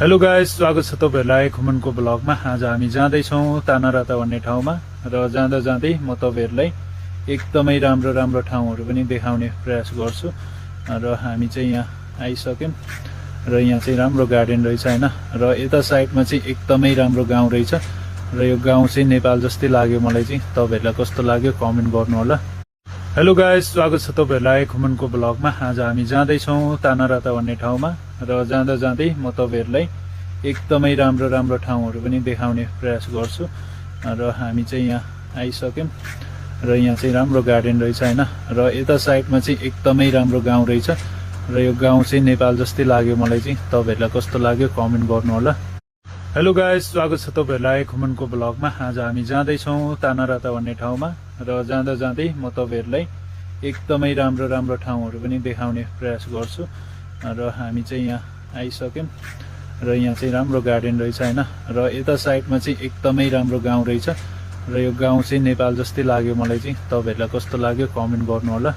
Hello guys, स्वागत छ तपाईहरुलाई खुमनको ब्लगमा। आज हामी जाँदैछौँ तानाराता भन्ने ठाउँमा र जाँदा जाँदै म तपाईहरुलाई एकदमै राम्रो राम्रो ठाउँहरु पनि देखाउने प्रयास गर्छु। र हामी चाहिँ यहाँ आइसक्यौं र यहाँ चाहिँ राम्रो गार्डन रहेछ हैन। र यता साइडमा चाहिँ एकदमै राम्रो गाउँ रहेछ र यो गाउँ चाहिँ नेपाल जस्तै लाग्यो मलाई चाहिँ। तपाईहरुलाई कस्तो लाग्यो कमेन्ट गर्नु होला। हेलो गाइस, स्वागत छ तपाईहरुलाई खुमनको ब्लगमा। आज हामी जाँदैछौँ तानाराता भन्ने ठाउँमा र जाँदा जाँदै म तपाईहरुलाई एकदमै राम्रो राम्रो ठाउँहरु पनि देखाउने प्रयास गर्छु। र हामी चाहिँ यहाँ आइसक्यौं र यहाँ चाहिँ राम्रो गार्डन रहेछ हैन। र यता साइडमा चाहिँ एकदमै राम्रो गाउँ रहेछ र यो गाउँ चाहिँ नेपाल जस्तै लाग्यो मलाई चाहिँ। तपाईहरुलाई कस्तो लाग्यो कमेन्ट गर्नु होला। हेलो गाइस, स्वागत छ तपाईहरुलाई खुमनको ब्लगमा। आज हामी जाँदैछौँ तानाराता भन्ने ठाउँमा र जाँदा जाँदै म तपाईहरुलाई एकदमै राम्रो राम्रो ठाउँहरु पनि देखाउने प्रयास गर्छु। र हामी चाहिँ यहाँ आइसक्यौं र यहाँ चाहिँ राम्रो गार्डन रहेछ हैन। र यता साइडमा चाहिँ एकदमै राम्रो गाउँ रहेछ र यो गाउँ चाहिँ नेपाल जस्तै लाग्यो मलाई चाहिँ। तपाईहरुलाई कस्तो लाग्यो कमेन्ट गर्नु होला।